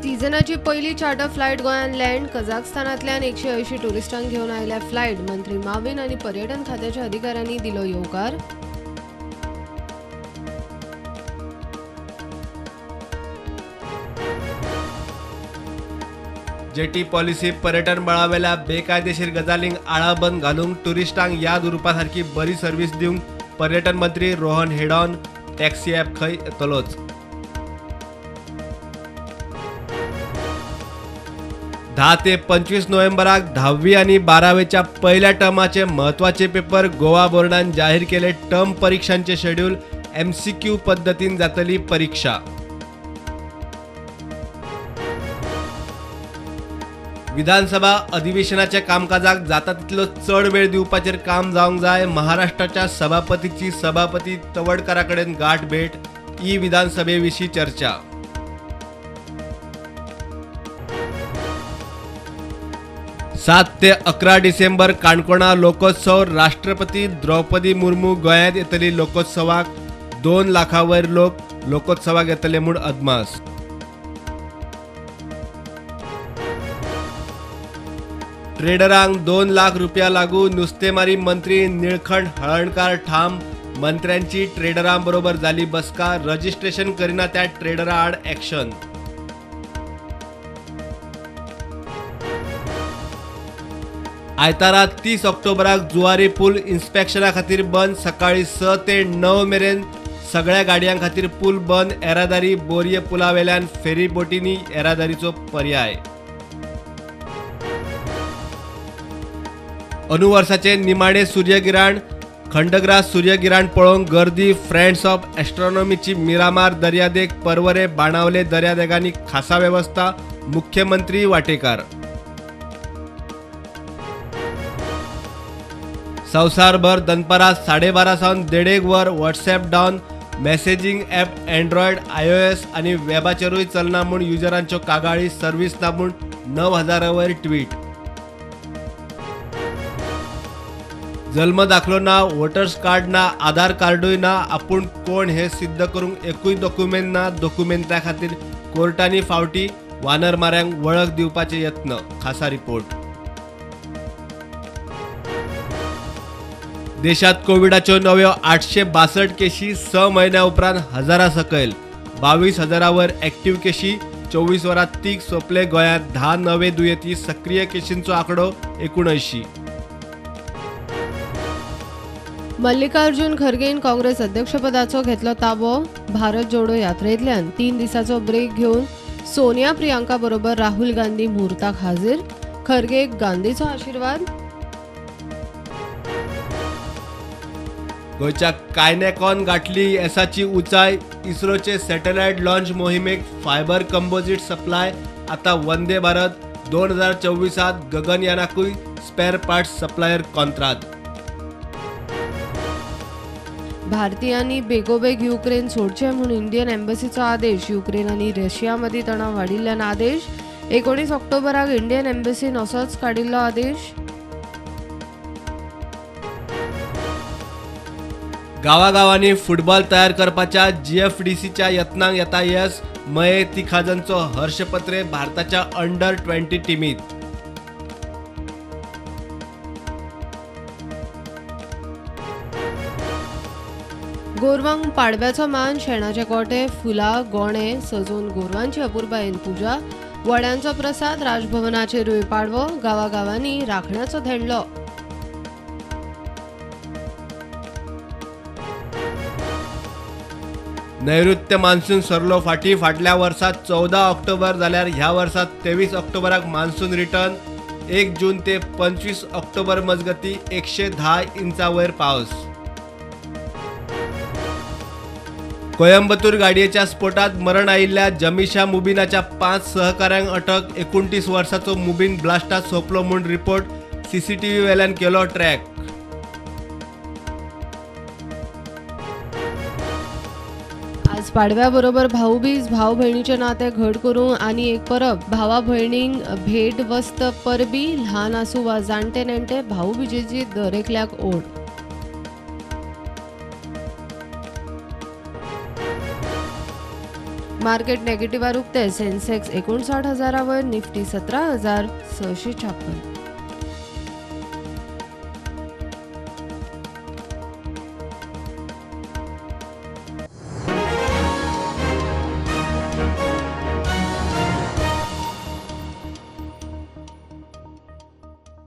सीझनाची पयली charter flight गोंयांत land. कझाकस्तानांतल्यान 180 ट्युरिस्टांक घेवन आयल्या फ्लायट. मंत्री माविन आनी पर्यटन खात्याच्या अधिकाऱ्यांनी दिलो येवकार. जेटी पॉलिसी पर्यटन मळावेल्या बेकायदेशीर गजालींक आळाबंद घालूंक ट्युरिस्टांक याद उरपा सारकी बरी सर्वीस दिवंक पर्यटन मंत्री रोहन हेडॉन. टॅक्सी ॲप खंय येतलोच. 10 ते 25 नोव्हेंबराक 10वी आनी 12वेच्या पयल्या टर्माचे म्हत्वाचे पेपर गोवा बोर्डान जाहीर केले. टर्म परिक्षांचे शेड्यूल MCQ पद्दतीन जातली परीक्षा. विधानसभा अधिवेशनाच्या कामकाजाक जाता तितलो चड वेळ दिवपाचेर काम जावंक जाय. महाराष्ट्राच्या सभापतीची सभापती तवडकारा कडेन गाठ भेट. ई विधानसभे विशीं चर्चा. 7 ते 11 डिसेंबर काणकोणा लोकोत्सव. राष्ट्रपती द्रौपदी मुर्मू गोंयांत येतली लोकोत्सवाक. 2 लाखां वयर लोक लोकोत्सवाक येतले म्हूण अदमास. ट्रेडरांक 2 लाख रुपया लागू. नुस्तेमारी मंत्री निळखंठ हळर्णकार ठाम. मंत्र्यांची ट्रेडरां बरोबर जाली बसका. रजिस्ट्रेशन करिना त्या ट्रेडरा आड ॲक्शन. आयतारा 30 ऑक्टोबराक जुवारी पूल इन्स्पेक्शना खातीर बंद. सकाळी 6 ते 9 मेरेन सगळ्या गाडयां खातीर पूल बंद. येरादारी बोरये पुलावेल्यान फेरी बोटींनी येरादारीचो पर्याय. अनुवर्साचे निमाणे सूर्यगिराण. खंडग्रास सूर्यगिराण पळोवंक गर्दी. फ्रेंड्स ऑफ एस्ट्रॉनॉमीची मिरामार दर्यादेग, पर्वरे, बाणावले दर्यादेगांनी खासा वेवस्था. मुख्यमंत्री वाटेकार. संवसारभर दनपारां 12:30 सावन 1:30 वर WhatsApp down. Messaging app Android, iOS आनी वेबाचेरूय चलना म्हूण युजरांच्यो कागाळी. सर्वीस ना म्हूण 9,000 वयर ट्वीट. जल्म दाखलो ना, वोटर्स कार्ड ना, आधार कार्डूय ना, आपूण कोण हें सिद्ध करूंक एकूय डॉक्युमेंट ना. डॉक्युमेंटा खातीर कोर्टांनी फावटी वानरमाऱ्यांक वळख दिवपाचे यत्न. खासा रिपोर्ट. देशात कोविडाच्यो नव्यो 862 केशी. 6 म्हयन्या उपरांत हजारा सकयल. 22,000 वयर ॲक्टिव्ह केशी. 24 वरां तीग सोंपले. गोंयांत 10 नवे दुयेंती. सक्रीय केशींचो आंकडो 79. मल्लिकार्जुन खरगेन काँग्रेस अध्यक्षपदाचो घेतलो ताबो. भारत जोडो यात्रेंतल्यान 3 दिसाचो ब्रेक घेवन सोनिया प्रियांका बरोबर राहुल गांधी मुहूर्ताक हाजीर. खरगेक गांधीचो आशिर्वाद. गोंयच्या कायनेकॉन गाठली येसाची उंचाय. इस्रोचे सॅटेलायट लॉन्च मोहिमेक फायबर कंपोझिट सप्लाय. आता वंदे भारत 2024 गगनयानाकूय स्पेअर पार्ट्स सप्लायर कॉन्त्राद. भारतीयांनी बेगोबेग युक्रेन सोडचें म्हूण इंडियन एम्बसीचो आदेश. युक्रेन आनी रशिया मदीं तणाव वाडिल्ल्यान आदेश. 19 ऑक्टोबराक इंडियन एम्बसीन असोच काडिल्लो आदेश. गांवागांवांनी फुटबॉल तयार करपाच्या GFDCच्या यत्नांक येता येस. मये तिखाजांचो हर्षपत्रे भारताच्या अंडर 20 टिमीत. गोरवांक पाडव्याचो मान. शेणाचे गोटे, फुलां, गोणे सजोवन गोरवांची अपुरबायेन पुजा. वड्यांचो प्रसाद. राजभवनाचेरूय पाडवो. गांवागांवांनी राखण्याचो धेंडलो. नैऋत्य मान्सून सरलो फाटी. फाटल्या वर्सा 14 ऑक्टोबर जाल्यार ह्या वर्सा 23 ऑक्टोबराक मान्सून रिटर्न. 1 जून ते 25 ऑक्टोबर मजगती 110 इंचा वयर पावस. कोयंबतूर गाडयेच्या स्फोटात मरण आयिल्ल्या जमिशा मुबीनाच्या 5 सहकाऱ्यांक अटक. 29 वर्साचो मुबीन ब्लास्टात सोंपलो म्हूण रिपोर्ट. CCTV वेल्यान केलो ट्रॅक. आज पाडव्याबरोबर भाऊबीज. भाव भयणीचें नातें घट करूंक आनी एक परब. भावा भयणींक भेट वस्त परबी. ल्हान आसूं वा जाणटे नेणटे भाऊबीजेची दरेकल्याक ओड. मार्केट नेगेटिव्हार उक्ते. सेन्सेक्स 59 हजारा वयर, निफ्टी 17,656.